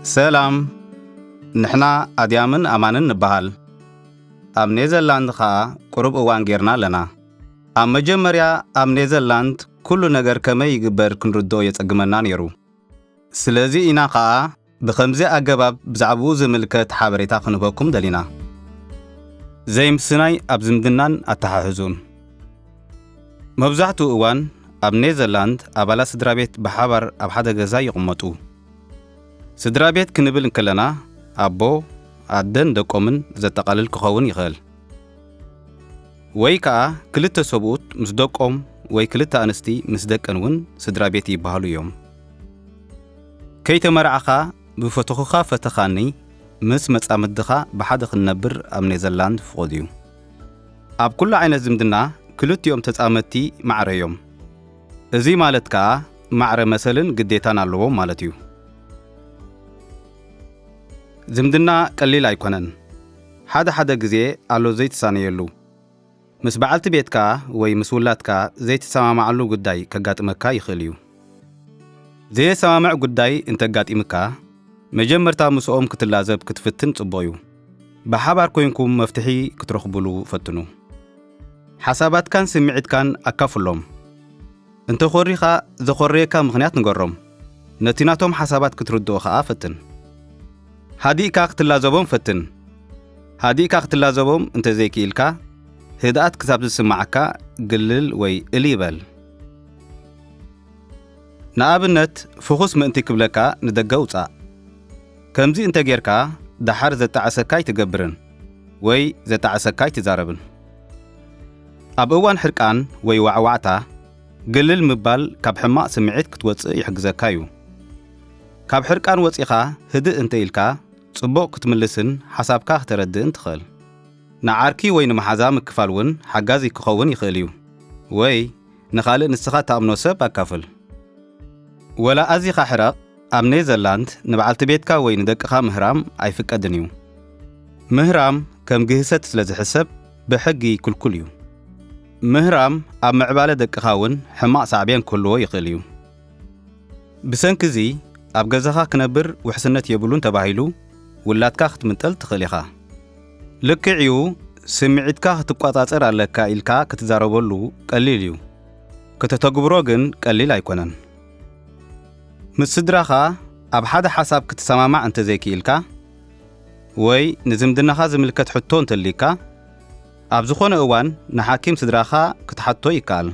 ሰላም፣ ንሕና ኣድያምን ኣማንን ንበሃል። ኣብ ኔዘርላንድ ኸኣ ቁሩብ እዋን ጌርና ኣለና። ኣብ መጀመርያ ኣብ ኔዘርላንድ ኩሉ ነገር ከመይ ይግበር ክንርድኦ የጸግመና ነይሩ። ስለዚ ኢና ኸኣ ብኸምዚ ኣገባብ ብዛዕባኡ ዝምልከት ሓበሬታ ክንህበኩም ደሊና። ዘይምስናይ ኣብ ዝምድናን ኣተሓሕዙን። መብዛሕትኡ እዋን ኣብ ኔዘርላንድ ኣባላት ስድራ ቤት ብሓባር ኣብ ሓደ ገዛ ይቕመጡ። ስድራ ቤት ክንብል እንከለና ኣቦ፣ ኣደን ደቆምን ዘጠቓልል ክኸውን ይኽእል። ወይ ከኣ ክልተ ሰብኡት ምስ ደቆም ወይ ክልተ ኣንስቲ ምስ ደቀን እውን ስድራ ቤት ይበሃሉ እዮም። ከይተመርዓኻ ብፈተኹኻ ፈተኻኒ ምስ መጻምድኻ ብሓደ ክንነብር ኣብ ኔዘርላንድ ፍቑድ እዩ። ኣብ ኩሉ ዓይነት ዝምድና ክልቲኦም ተጻመድቲ ማዕረ እዮም። እዚ ማለት ከኣ ማዕረ መሰልን ግዴታን ኣለዎም ማለት እዩ። ዝምድና ቀሊል ኣይኮነን። ሓደ ሓደ ግዜ ኣሎ ዘይትሳነየሉ። ምስ በዓልቲ ቤትካ ወይ ምስ ውላድካ ዘይትሰማማዓሉ ጉዳይ ከጋጥመካ ይኽእል እዩ። ዘየሰማምዕ ጉዳይ እንተጋጢምካ፣ መጀመርታ ምስኦም ክትላዘብ ክትፍትን ጽቡቕ እዩ። ብሓባር ኮይንኩም መፍትሒ ክትረኽቡሉ ፈትኑ። ሓሳባትካን ስምዒትካን ኣካፍሎም። እንተኾሪኻ ዘኾረየካ ምኽንያት ንገሮም። ነቲ ናቶም ሓሳባት ክትርድኦ ኸኣ ፈትን። ሃዲእካ ክትላዘቦም ፈትን። ሃዲእካ ክትላዘቦም እንተዘይክኢልካ፣ ህድኣት ክሳብ ዝስምዓካ ግልል ወይ እልይ በል። ንኣብነት፣ ፍኹስ ምእንቲ ክብለካ ንደገ ውጻእ። ከምዚ እንተ ጌርካ፣ ደሓር ዘጣዕሰካ ኣይትገብርን ወይ ዘጣዕሰካ ኣይትዛረብን። ኣብ እዋን ሕርቃን ወይ ዋዕዋዕታ፣ ግልል ምባል ካብ ሕማቕ ስምዒት ክትወጽእ ይሕግዘካ እዩ። ካብ ሕርቃን ወጺኻ ህድእ እንተ ኢልካ፣ ጽቡቕ ክትምልስን ሓሳብካ ክተረድእን ትኽእል። ንዓርኪ ወይ ንመሓዛ ምክፋል እውን ሓጋዚ ክኸውን ይኽእል እዩ። ወይ ንኻልእ ንስኻ ትኣምኖ ሰብ ኣካፍል። ወላ ኣዚኻ ሕረቕ፣ ኣብ ኔዘርላንድ ንበዓልቲ ቤትካ ወይ ንደቅኻ ምህራም ኣይፍቀድን እዩ። ምህራም ከም ግህሰት ስለ ዝሕሰብ ብሕጊ ክልኩል እዩ። ምህራም ኣብ ምዕባለ ደቅኻ እውን ሕማቕ ሳዕቤን ክህልዎ ይኽእል እዩ። ብሰንኪ እዚ ኣብ ገዛኻ ክነብር ውሕስነት የብሉን ተባሂሉ ውላድካ ክትምንጠል ትኽእል ኢኻ። ልክዕ እዩ፣ ስምዒትካ ክትቆጻጸር ኣለካ ኢልካ ክትዛረበሉ ቀሊል እዩ። ከተተግብሮ ግን ቀሊል ኣይኮነን። ምስ ስድራኻ ኣብ ሓደ ሓሳብ ክትሰማማዕ እንተዘይክኢልካ ወይ ንዝምድናኻ ዝምልከት ሕቶ እንተልዩካ፣ ኣብ ዝኾነ እዋን ንሓኪም ስድራኻ ክትሓቶ ይከኣል።